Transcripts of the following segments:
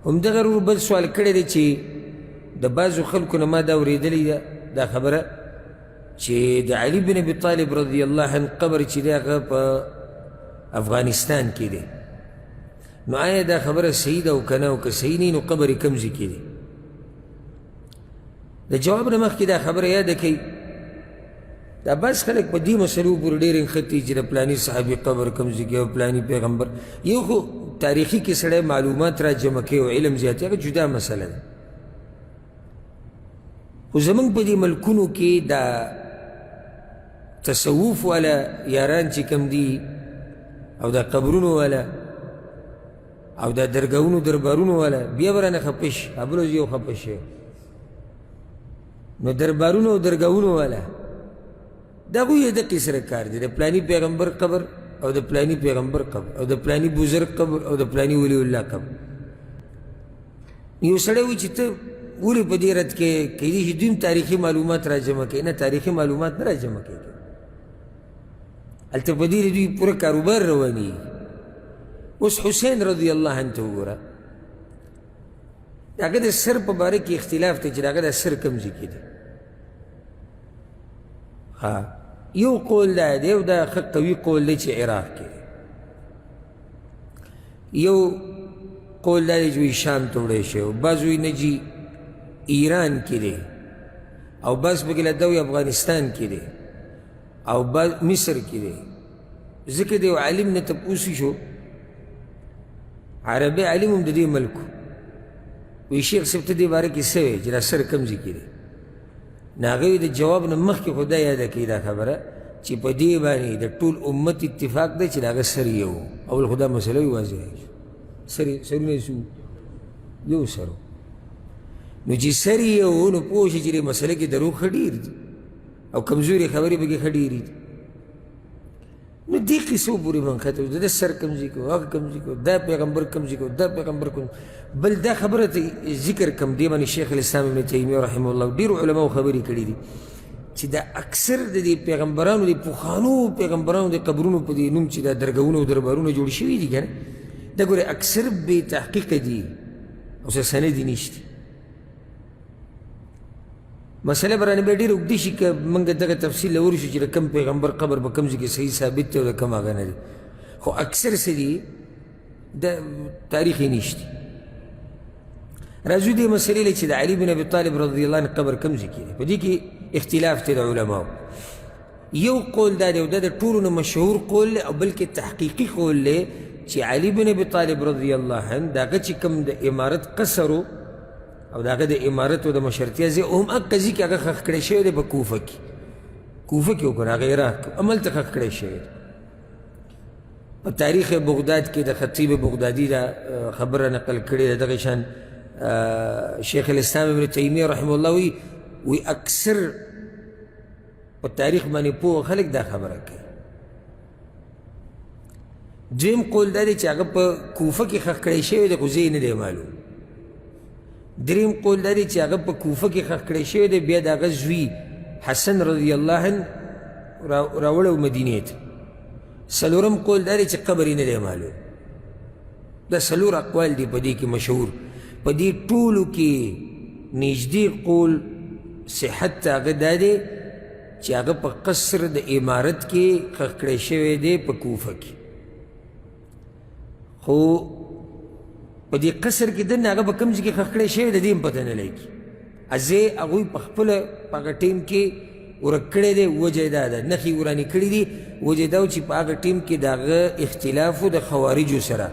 همدغه ورور بل سوال کړی دی چې د بعضو خلکو نه ما دا اورېدلې ده دا خبره چې د علي بن ابي طالب رضی الله عنه قبر چې دی هغه په افغانستان کې دی. نو آیا دا خبره صحیح ده او که نه، او که صحیح نه نو قبر یې کوم ځای کې دی؟ د جواب نه مخکې دا خبره یاده کړئ، دا بعض خلک په دې مسلو پورې ډېر نښتي چې د پلاني صحابي قبر کوم ځای کې او پلاني پیغمبر. یو خو تاریخي کې سړی معلومات را جمع کوي او علم زیاتوي، هغه جدا مسله ده. خو زمونږ په دې ملکونو کې دا تصوف والا یاران چې کوم دي او دا قبرونو والا او دا درګاونو دربارونو والا بیا به رانه خفه شي، بل ورځ یو خفه شي. نو دربارونو او درګاونو والا د هغوی یې دقې سره کار دی، د پلاني پیغمبر قبر او د پلاني پیغمبر قبر او د پلاني بزرګ قبر او د پلاني ولی الله قبر. یو سړی وایي چې ته ولې په دې رد کې کیدای شي دوی هم تاریخي معلومات را جمع کوي. نه، تاریخي معلومات نه را جمع کوي، هلته په دې دوی پوره کاروبار روانېږي. اوس حسین رضی الله عنه ته وګوره، د هغه د سر په باره کې اختلاف دی چې د هغه د سر کوم ځای کې دی. ها، یو قول دا دی او دا ښه قوي قول دی چې عراق کې دی. یو قول دا دی چې وایي شام ته وړی شوی، بعض وایي نه جي ایران کې دی، او بعض پکې لا دا وایي افغانستان کې دی، او بعض مصر کې دی. ځکه د یو عالم نه تپوس شو، عربي عالم هم د دې ملک، وایي شیخ صاحب ته دې باره کې څه وایې چې دا سر کوم ځای کې دی؟ نو هغه د جواب نه مخکې خو دا یاده کړي دا خبره چې په دې باندې د ټول امت اتفاق دی چې د هغه سر یو. اول خو دا مسله یې واضح شو، سر سرونه یې څو یو سر. نو چې سر یې یو نو پوه شي چې دې مسله کې دروغ ښه ډېر دي او کمزورې خبرې پکې ښه ډېرې دي. نو دې قصو پورې مونږ ختم، د سر کوم ځای کې، هغه کوم ځای کې، دا پیغمبر کوم ځای کې، دا پیغمبر کوم. بل دا خبره ته ذکر کوم، دې باندې شیخ الاسلام ابن تیمیه رحمه الله ډېرو علماو خبرې کړې دي چې دا اکثر د دې پیغمبرانو د پخوانو پیغمبرانو د قبرونو په دې نوم چې دا درګهونه او دربارونه جوړ شوي دي که نه، دا ګورې اکثر بې تحقیقه دي او څه سند یې نشته. مسله به رانه بیا ډېره اوږده شي که موږ دغه تفصیل له ورشو چې د کوم پیغمبر قبر په کوم ځای کې صحیح ثابت دی او د کوم هغه نه دی. خو اکثر څه دي د تاریخ یې نشته. راځو دې مسلې له چې د علي بن ابي طالب رضی الله عنه قبر کوم ځای کې دی. په دې کې اختلاف دی د علماو. یو قول دا دی او دا د ټولو نه مشهور قول دی او بلکې تحقیقي قول دی چې علي بن ابي طالب رضی الله عنه د هغه چې کوم د امارت قصر او د هغه د امارت او د مشرتیا ځای هم هغه ځای کې هغه ښخ کړی شوی دی په کوفه کې، کوفه کې وکړه هغه عراق کې هملته ښخ کړی شوی دی. په تاریخ بغداد کې د خطیب بغدادي دا خبره نقل کړې ده. دغه شان شیخ الاسلام ابن تیمیه رحمه الله وایي وایي اکثر په تاریخ باندې پوه خلک دا خبره کوي. دویم قول دا دی چې هغه په کوفه کې ښخ کړی شوی دی خو ځای نه دی معلوم. دریم قول دا دی چې هغه په کوفه کې ښخ کړی شوی دی، بیا د هغه زوی حسن رضی الله عنه راوړی مدینې ته. څلورم قول دا دی چې قبر یې نه دی معلوم. دا څلور اقوال دي په دې کې مشهور. په دې ټولو کې نږدې قول صحت ته هغه دا دی چې هغه په قصر د امارت کې ښخ کړی شوی دی په کوفه کې. خو په دې قصر کې دننه هغه په کوم ځای کې ښخ کړی شوی د دې هم پته نه لګي. ځای هغوی په خپله په هغه ټیم کې ورک کړی دی. وجه یې دا ده، نښې ورانې کړي دي. وجه دا وه چې په هغه ټیم کې د هغه اختلاف و د خوارجو سره،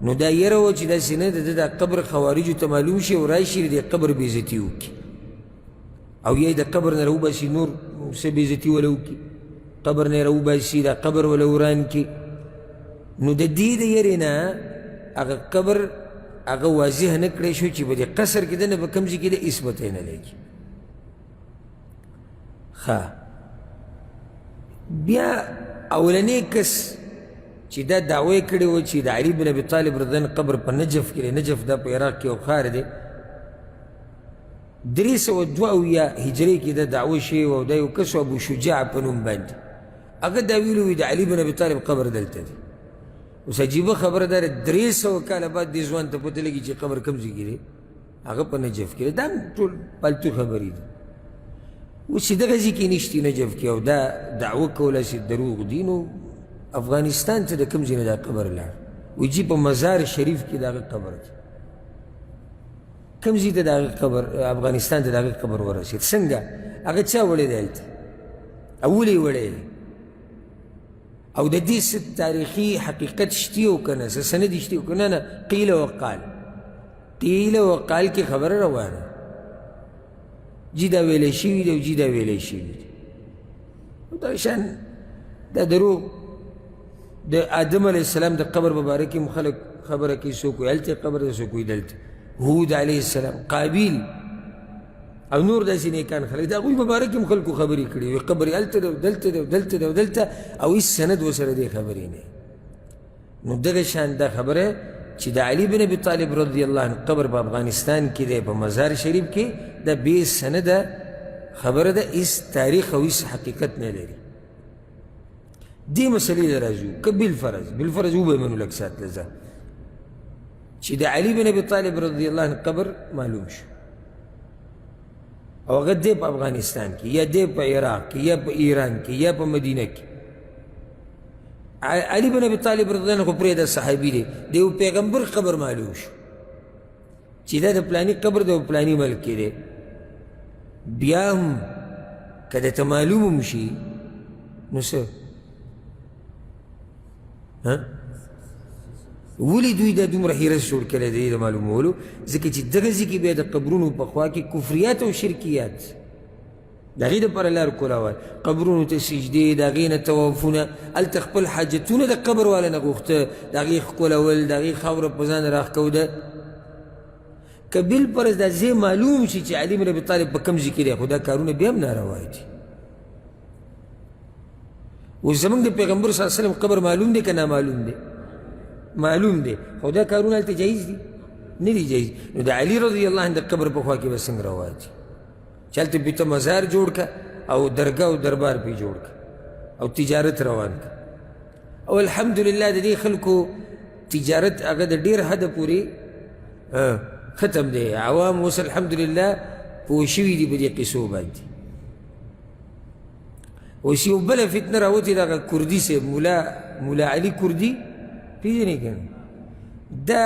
نو دا یره وه چې داسې نه د ده دا قبر خوارجو ته معلوم شي او راشي د دې قبر بېعزتي وکړي او یا یې د قبر نه راوباسي نور څه بېعزتي وله وکړي، قبر نه یې راوباسي دا قبر وله وران کړي. نو د دې د یرې نه هغه قبر هغه واضح نه کړی شو چې په دې قصر کې دننه په کوم ځای کې دی، هېڅ پته یې نه لګي. ښه، بیا اولنی کس چې دا دعوه یې کړې وه چې د علي بن ابي طالب رضی الله قبر په نجف کې دی، نجف دا په عراق کې یو ښار دی، 372 هجرې کې دا دعوه شوې وه او دا یو کس ابو شجاع په نوم باندې هغه دا ویلي وي د علي بن ابي طالب قبر دلته دی. اوس عجیبه خبره ده، 300 کاله بعد دې ځوان ته پته لګي چې قبر کوم ځای کې دی، هغه په نجف کې دی. دا هم ټول پالتو خبرې دي. اوس چې دغه ځای کې نشتي نجف کې، او دا دعوه کوله چې دروغ دي، نو افغانستان ته د کوم ځای نه دا قبر لاړ؟ وایي جي په مزار شریف کې د هغه قبر دی. کوم ځای ته د هغه قبر، افغانستان ته د هغه قبر ورسېد؟ څنګه؟ هغه چا وړی دی هلته؟ او ولې یې وړی دی؟ او د دې څه تاریخي حقیقت شتي او که نه، څه سند شتي او که نه؟ نه، قیل وقال، قیل وقال کې خبره روانه، جي دا ویلی شوي دی او جي دا ویلی شوي دی. دا شان دا دروغ د آدم علیه السلام د قبر په باره کې هم خلک خبره کوي، څوک وایي هلته قبر دی، څوک وایي دلته. هود علیه السلام، قابیل او نور داسې نیکان خلک، د هغوی په باره کې هم خلکو خبرې کړې وي، قبر یې هلته دی او دلته دی او دلته دی او دلته، او هېڅ سند ورسره دې خبرې نه. نو دغه شان دا خبره چې د علي بن ابي طالب رضی الله عنه قبر په افغانستان کې دی، په مزار شریف کې، دا بې سنده خبره ده، هېڅ تاریخ او هېڅ حقیقت نه لري. دې مسئلې ته راځو که بالفرض، بالفرض وبه منو لږ ساعت له چې د علي بن ابي طالب رضی الله عنه قبر معلوم شو، او هغه دی په افغانستان کې، یا دی په عراق کې، یا په ایران کې، یا په مدینه کې. علي بن ابي طالب رضی الله عنه خو پرېږده صحابي دی، د یو پیغمبر قبر معلوم شو چې دا د پلاني قبر دی او پلاني ملک کې دی. بیا هم که درته معلوم هم شي نو څه؟ ولې دوی دا دومره حرص جوړ کړی دی د معلومولو؟ ځکه چې دغه ځای کې بیا د قبرونو په خوا کې کفریات او شرکیات، د هغې دپاره لار کولاوه، قبرونو ته سجدې، د هغې نه طوافونه، هلته خپل حاجتونه د قبر والا نه غوښته، د هغې ښکلول، د هغې خاوره په ځان راښکوده. که بالفرض دا ځای معلوم شي چې علي بن ابي طالب په کوم ځای کې دی، خو دا کارونه بیا هم ناروا دي. اوس زموږ د پیغمبر صلی الله علیه وسلم قبر معلوم دی که نامعلوم دی؟ معلوم دی، خو دا کارونه هلته جایز دي؟ نه دي جایز. نو د علي رضی الله عنه د قبر په خوا کې به څنګه روا دي چې هلته پې ته مزار جوړ که او درګاه او دربار پې جوړ که او تجارت روان که؟ او الحمدلله د دې خلکو تجارت هغه د ډېر حده پورې ختم دی. عوام اوس الحمدلله پوه شوي دي په دې قصو باندې. اوس یو بله فتنه راوتې ده، هغه کردي صاحب، مولا علي کردي پېژنې که نه؟ دا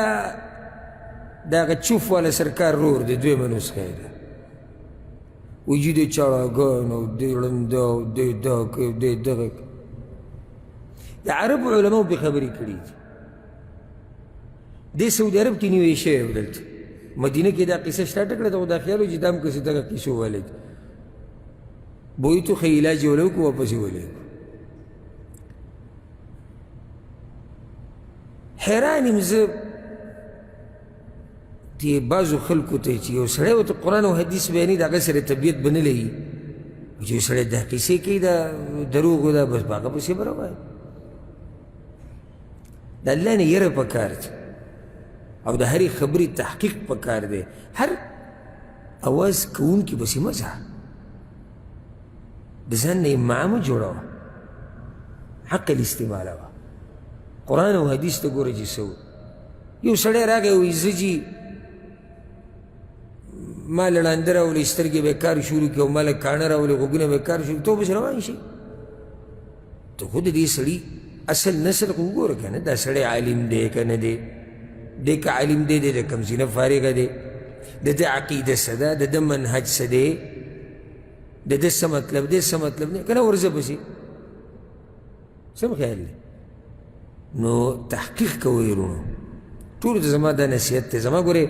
د هغه چوف والا سرکار رور دی، دویمه نسخه یې ده. وایي چې دی چاړاګان او دی ړنده او دی دا کوي او دی دغه کوي. د عربو علماو پرې خبرې کړي دي. دی سعودي عرب کې نیوی شوی و، دلته مدینه کې دا قصه سټارټه کړه، ته خو دا خیال و چې دا هم کسې دغه قصو والی دي. بوی ته ښه علاج یې وله وکړو، واپس یې ولېږو. حیران یم زه دې بعضو خلکو ته چې یو سړی ورته قرآن او حدیث بیانوي، د هغه سره طبیعت به نه لګي، چې یو سړی دا قصې کوي، دا دروغ ده، بس په هغه پسې به روان. د الله نه یره پکار دی او د هرې خبرې تحقیق پکار دی. هر اواز کوونکي پسې مه ځه، د ځان نه امعه مه جوړوه، عقل استعمالوه، قرآن او حدیث ته ګوره چې څه وایي. یو سړی راغی وایي زه جي ما له ړانده راولي، سترګې به کار شروع کړي، او ما له کاڼه راولي، غوږونه به کار شروع کړي، ته پسې روان شي. ته خو د دې سړي اصل نسل خو وګوره که نه، دا سړی عالم دی که نه دی، دی که عالم دی، دی د کوم ځای نه فارغه دی، د ده عقیده څه ده، د ده منهج څه دی، د ده څه مطلب دی، څه مطلب نه، که نه ورځه پسې. سم خیال دی؟ نو تحقیق کوئ وروڼو، ټولو ته زما دا نصیحت دی. زما ګورې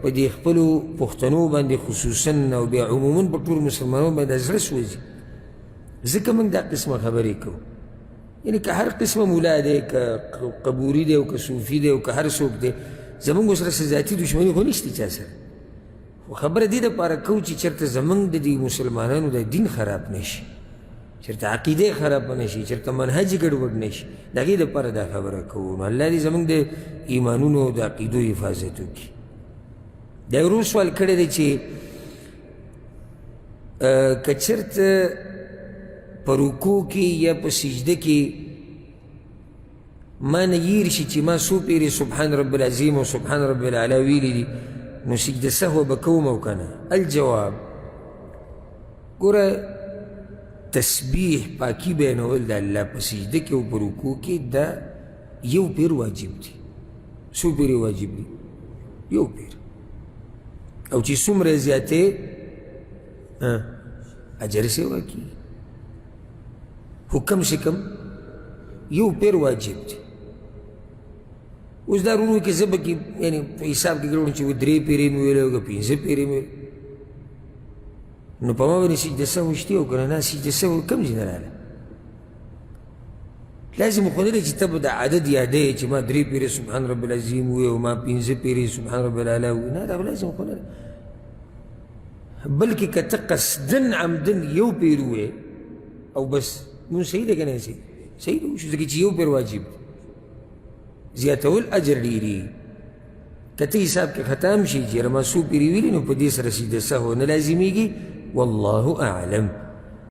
په دې خپلو پښتنو باندې خصوصا او بیا عموما په ټولو مسلمانانو باندې زړه سوځي، ځکه موږ دا قسمه خبرې کوو. یعنې که هر قسمه ملا دی، که قبوري دی، او که صوفي دی، او که هر څوک دی، زموږ ورسره څه ذاتي دښمني خو نشته چا سره، خو خبره دې دپاره کوو چې چېرته زموږ د دې مسلمانانو د دین خراب نه شي، چېرته عقیده خرابه نه شي، چېرته منهج ګډوډ نه شي، د هغې دپاره دا خبره کوو. نو الله دې زموږ د ایمانونو او د عقیدو حفاظت وکړي. دا ورور سوال کړی دی چې که چېرته په رکوع کې یا په سجده کې ما نه هېر شي چې ما څو پېرې سبحان رب العظیم او سبحان رب العلا ویلي دي، نو سجده سهو به کوم او که نه؟ الجواب، ګوره تسبیح پاکي بیانول د الله په سجده کې او په رکوع کې دا یو پیر واجب دی. څو پیرې واجب دي؟ یو پیر. او چې څومره زیاتې اجر سیوا کېږي، خو کم سه کم یو پیر واجب دی. اوس دا رونو کې زه به کې یعنې په حساب کې ګرځم چې درې پیرې مې ویلې او که پنځه پیرې مې ویلې، نو په ما باندې سجده سهو شته او که نه؟ نه، سجده سهو کوم ځای نه راغله. لازم خو نه دی چې ته به د عدد یادوې چې ما درې پیرې سبحان رب العظیم ووایي او ما پنځه پیرې سبحان رب العلا ووایي. نه، دا خو لازم خو نه دی، بلکې که ته قصداً عمداً یو پیر ووایې او بس مونځ صحیح دی که نه صحیح؟ صحیح دی وشو، ځکه چې یو پیر واجب دی، زیاتول اجر ډېرېږي. که ته حساب کې خطا هم شي چې یاره ما څو پیرې ویلي، نو په دې سره سجده سهو نه لازمېږي. والله اعلم.